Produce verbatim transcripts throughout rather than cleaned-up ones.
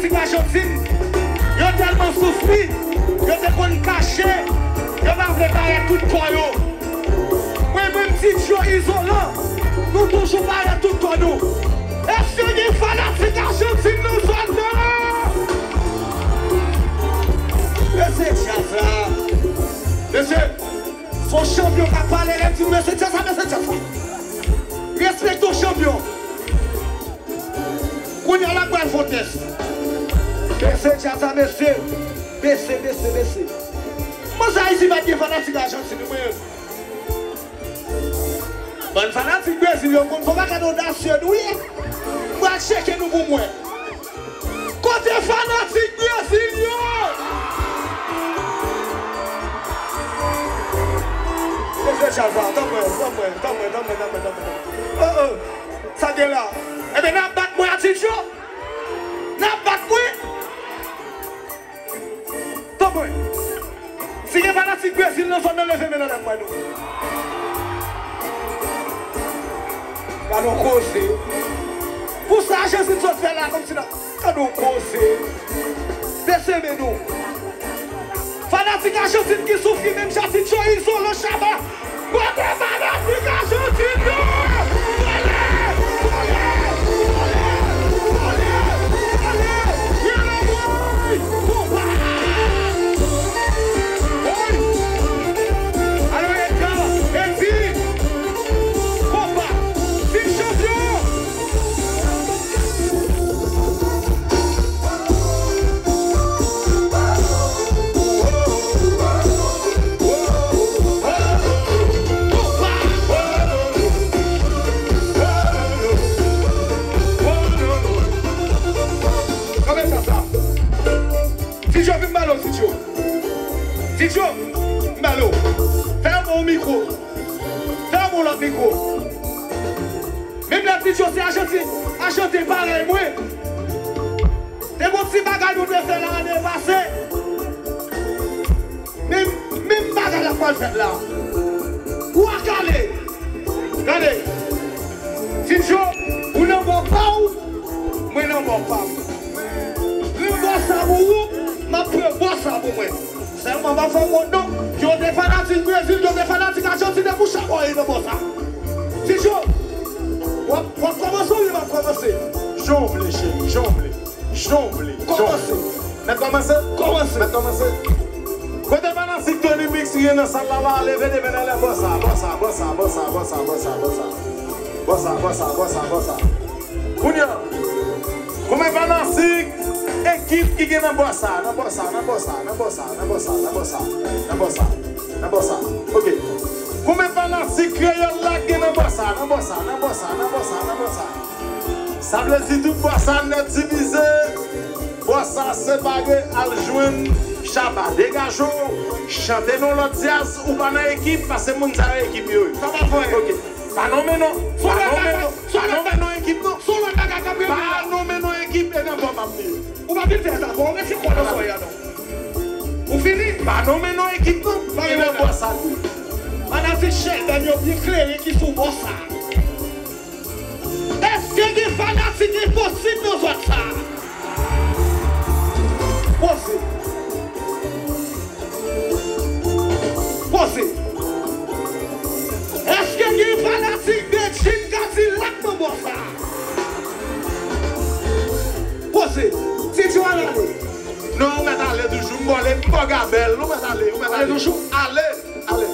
Fanatik Ajantin, yo tèlman soufri, yo te konn kache, yo pa vle parèt tout kò yo. Mwen menm, Ti Djo, Izolan, nou toujou parèt tout kò nou. Èske gen fanatik Ajantin nan zòn nan? Mesye djaz la. Mesye, se yon chanpyon k ap pale, lè m di mesye djaz la, mesye djaz la. Respekte yon chanpyon. Kounye a l ap pral fè yon tès. Bese djaz la, mesye. Bese, bese, bese. Manzè Ayiti pa t gen fanatik Ajantin, mwen. Bann fanatik Brezil yo konn fè bagay odasye nou ye. M pral tcheke nou pou mwen. Kote fanatik Brezil yo? Mesye djaz la, tanpri, tanpri, tanpri. Oh, oh. Sa gen la? Ebyen, n ap bat mwen a Ti Djo. N ap bat mwen. Tanpri. Si gen fanatik Brezil nan zòn nan, leve men anlè pou mwen nou. Gade yon koze. Pou sa Ajantin sot fè la, kòmsi la. Gade yon koze. Bese men nou. Fanatik Ajantin ki soufri menm jan Ti Djo, Izolan, Shabba. Kote fanatik Ajantin yo? Vole! Vole! Vole! Vole! Vole! Yellow Boy! Konpa! Woy! Alo, Edgar! Edi! Konpa! Team Chanpyon! Ti Djo, vin m pale w, Ti Djo. Ti Djo, m pale w. Fè yon bon mikwo. Fè yon bon lòt mikwo. Menm lè Ti Djo se Ajantin, Ajantin parèy mwen. Te gon ti bagay nou te fè la ane pase. Men, menm bagay la pral fèt la. Wa kale. Gade. Ti Djo, ou nan bò pa w, mwen nan bò pa m. Pran bò sa pou ou, m ap pran bò sa pou mwen. Sèlman m ap fè w wont non. Yo te fanatik Brezil, yo te fanatik Ajantin, e pou chak bò e nan bò sa. Ti Djo, w ap, w ap kòmanse oubyen m ap kòmanse? Jan w vle, cheri, jan w vle. Jan w vle. Kòmanse. Mèt kòmanse? Kòmanse. Mèt kòmanse. Kote fanatik Tony Mix ki gen nan sal la la, leve de men anlè bò sa, bò sa, bò sa, bò sa, bò sa, bò sa, bò sa. Bò sa, bò sa, bò sa, bò sa. Kounye a, konbyen fanatik ekip ki gen nan bò sa, nan bò sa, nan bò sa, nan bò sa, nan bò sa, nan bò sa, nan bò sa, nan bò sa. Ok. Konbyen fanatik Kreyòl la ki gen nan bò sa, nan bò sa, nan bò sa, nan bò sa, nan bò sa. Sa vle di tout bò sa nèt divize. Bò sa separe al jwenn Shabba. Degaje w, chante nan lòt djaz, ou pa nan ekip, paske moun sa yo ekip yo ye. Sa pa vre. Ok. Pa nonmen non. Pa nonmen non. Pa nonmen non ekip non. Pa nonmen non ekip e nan bò m ap ye. Ou pa vin fè sa, bon, ou rete kwa nan soy a non. Ou fini? Pa nonmen non ekip non. E nan bò sa l ye. Fanatik Sheldon yo byen klere ki sou bò sa. Èske gen fanatik Enposib nan zòn sa? Poze. Poze. Èske gen fanatik Bedjine Kadilak nan bò sa? Poze. Ti Djo al ale. Non, ou mèt ale toujou. M bò le, m bò gabèl. Ou mèt ale, ou mèt ale. Ale toujou? Ale. Ale.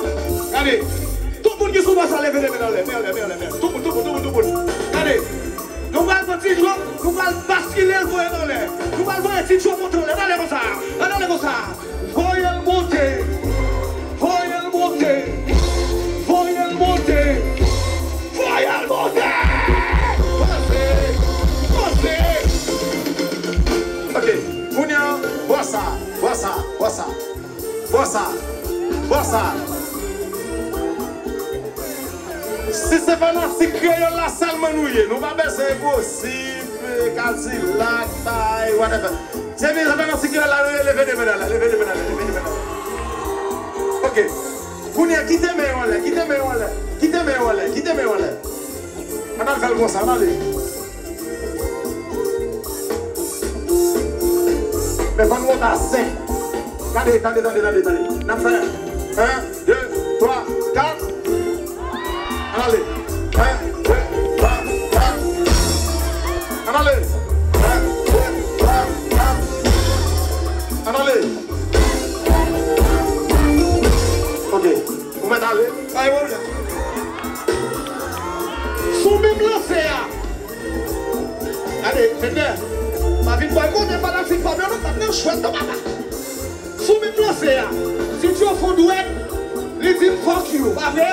Gade. Tout moun ki sou bò sa leve de men anlè. Men anlè, men anlè, men anlè. Tout moun, tout moun, tout moun, tout moun. Gade. Nou pral pran Ti Djo, nou pral baskile l, voye l anlè. Nou pral voye Ti Djo monte anlè. Ann ale konsa. Ann ale konsa. Voye l monte. Voye l monte. Voye l monte. Voye l monte. Pase. Pase. Ok. Kounye a, bò sa, bò sa, bò sa. Bò sa. Bò sa. Si se fanatik Kreyòl la sèlman nou ye, nou pa bezwen Enposib, Kadilak, bay, whatever. Se fanatik Kreyòl la nou ye, leve de men anlè, leve de men anlè, leve de men anlè. Ok. Kounye a, kite men yo anlè, kite men yo anlè, kite men yo anlè, kite men yo anlè. Ann al fè l konsa, ann ale. Men fò n wè w ta senk. Gade, tande, tande, tande, tande. N ap fè en, de, twa, kat. Ann ale. En, de, twa, kat. Ann ale. En, de, twa, kat. Ann ale. Ok. Ou mèt ale. Pa gen pwoblèm. Sou menm lanse a. Gade, Fednè, pa vin bòy kote fanatik pa m yo, nou p ap nan jwèt non, papa. Sou menm lanse a, Tidjo fè yon dwèt, li di m fuck you, pa vre?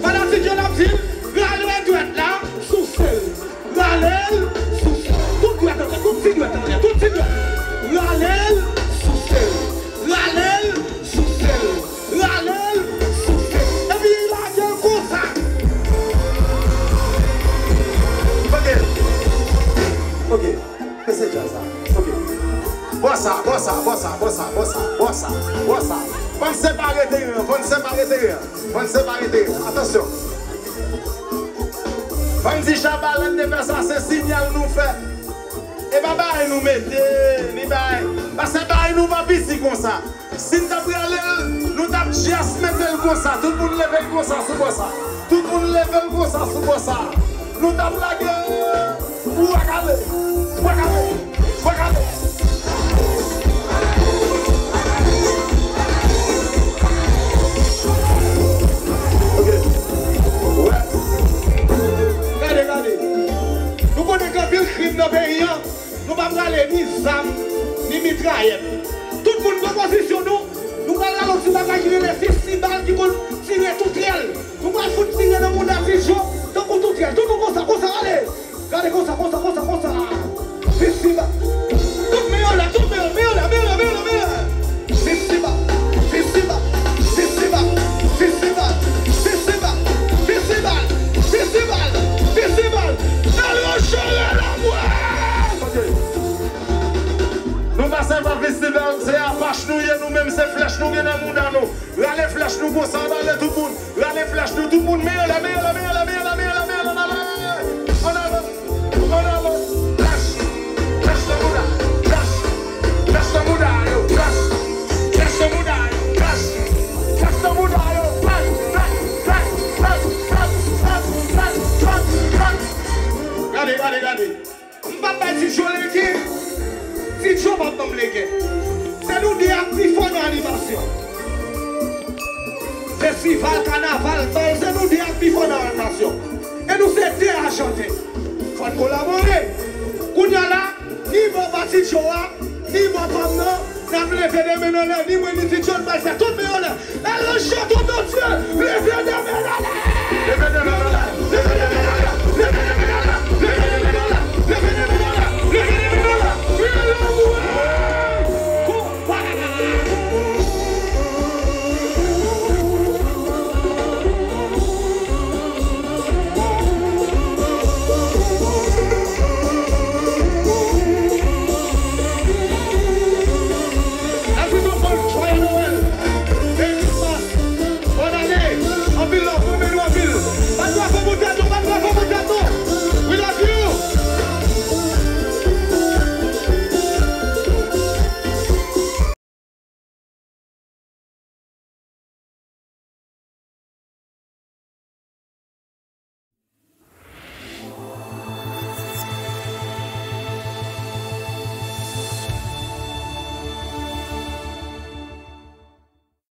Fanatik yo n ap di l, rale dwèt la, souse l. Rale l, souse l. Tout dwèt anlè, tout ti dwèt anlè, tout ti dwèt. Rale l, souse l. Rale l, souse l. Rale l, souse l. Epi lage l konsa. Ok. Ok. Mesye djaz la. Ok. Bò sa, bò sa, bò sa, bò sa, bò sa, bò sa, bò sa. Fò n separe teren an, fò n separe teren an. Fò n separe teren an. Atansyon. Fò n di Jabalan te fè sa, se siyal nou fè. E pa bagay nou mete, ni bagay. Paske bagay nou pa piti konsa. Si n ta prale l, nou t ap just mete l konsa. Tout moun leve l konsa sou bò sa. Tout moun leve l konsa sou bò sa. Nou t ap lage l. Bwa kale. Bwa kale. Bwa kale. Ok. Wè. Gade, gade. Nou konnen gen anpil krim nan peyi an. Nou pa prale ni zam, ni mitrayèt. Tout moun pran pozisyon nou. Nou pral rale yon ti bagay ki rele fistibal ki konn tire toutrèl. Nou pral fout tire nan mouda Tidjo tankou toutrèl. Tout moun konsa, konsa, ale. Gade konsa, konsa, konsa, konsa. Fistibal. Tout men yo lè, tout men yo, men yo lè, men yo lè, men yo lè, men yo lè. Fistibal, fistibal, fistibal, fistibal, fistibal, fistibal, fistibal, fistibal. Nan lè yo chore la mwen. Ok. Nou pa sèvi fistibal, se apach nou ye, nou menm se flèch nou gen nan mouda nou. Rale flèch nou konsa, ann ale tout moun. Rale flèch nou tout moun, men yo lè, men yo lè, men yo lè, men yo lè, men yo lè, men yo lè, ann ale. Ann ale. Ann ale. Flèch. Flèch nan mouda. Flèch. Flèch nan mouda yo. Flèch. Flèch nan mouda yo. Flèch. Flèch nan mouda yo. Flèch. Flèch. Gade, gade, gade. M p ap bay Tidjo legen. Tidjo p ap ban m legen. Se nou de ak pi fò nan animasyon. Festival, kanaval, bal, se nou de ak pi fò nan animasyon. E nou se de a chante. Fò n kolabore. Kounye a la, ni bò pa Tidjo a, ni bò pa m nan, n ap leve de men anlè, ni mwen ni Tidjo, n pral fè tout men anlè. Elan cho tout antye, leve de men anlè! Leve de men anlè!